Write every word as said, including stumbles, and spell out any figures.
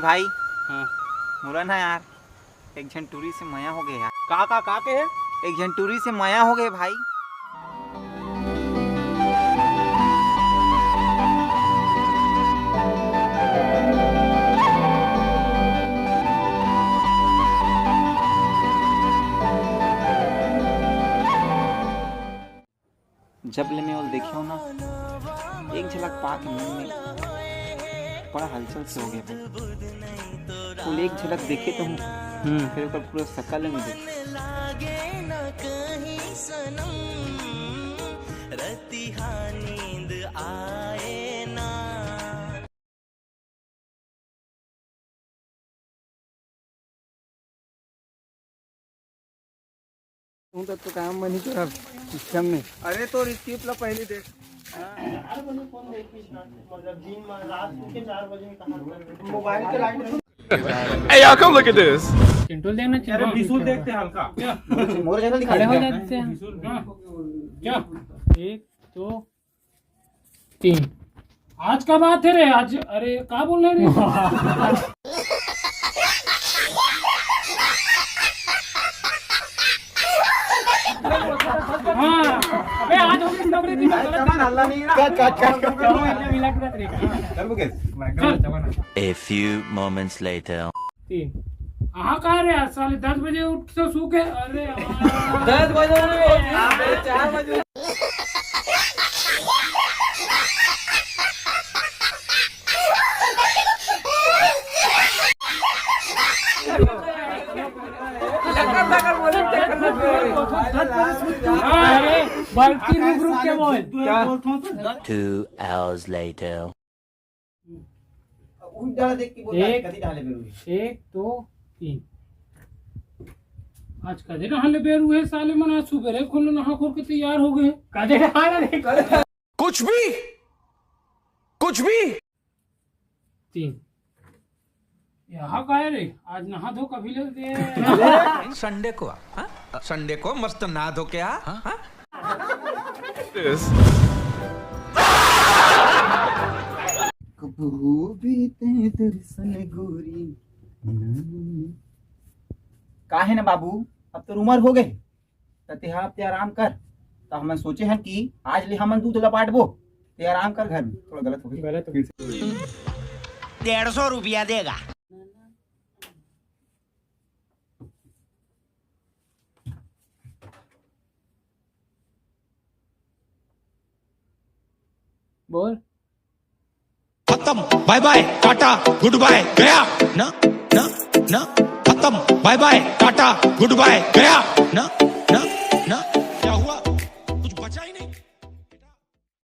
भाई, हाँ। मोला ना यार, एक झन टूरी से मया हो गए यार। का, का, का के है? एक झन टूरी से मया हो गए भाई। जब ले मैं ओला देखे हूँ ना, एक झलक पा के मन में बड़ा हलचल से हो गया भाई। ओला एक झलक देखे तो हूँ, हम्म। फिर ओकर पूरा शकल में देखे। तुम तक तो काम बनी तो अब सिस्टम में। अरे तो रिसीप्ट ला पहले देख। चार बजे फोन देखी, मतलब दिन में, रात के चार बजे में कहाँ मोबाइल के लाइट नहीं। Hey, y'all, come look at this. Chintu देखना चाहिए। अरे बिशुल देखते हैं हल्का। क्या? मोर चैनल दिखा खड़े हो दे। जाते हैं। बिशुल, हाँ। क्या? एक, दो, तीन। आज का बात है रे, आज, अरे, का बोल रहे रे? हाँ, अबे, आज हो गई नौकरी थी, मैं गलत कट, कट, कट, कट। मिला के बात रे। चल, मुकेश। चल। A few moments later. तीन। हाँ, कहाँ रे आज साले दस बजे उठ के सो के? अरे यार। दस बजे नहीं, अबे, चार बजे। अरे, बल्कि रुक, रुक के बोल। Two hours later. उठ डाला देख के बोल, एक, कदी डाले बेरू। एक, दो, तीन। आज कदे नहाले बेरू है साले मन, आज सुबेरे खुल नहा खोर के तैयार हो गए। कदे नहाले देख। कुछ भी, कुछ भी। तीन। यहाँ का है रे? आज नहा धो कभी ले दे। संडे को आ, हाँ? संडे को मस्त नहा धो के आ, हाँ? कबहू भी ते दर्शन गोरी। का हे ना बाबू, अब तो उमर हो गए, त तेहा अब ते आराम कर। त हमन सोचे हन कि आज ले हमन दूध ल बांटबो, ते आराम कर घर में। थोड़ा गलत हो गया। गलत हो गया। डेढ़ सौ रुपया देगा। बोल। खत्म, बाय बाय, टाटा, गुड बाय, गया ना, ना, ना। खत्म, बाय बाय, टाटा, गुड बाय, गया ना।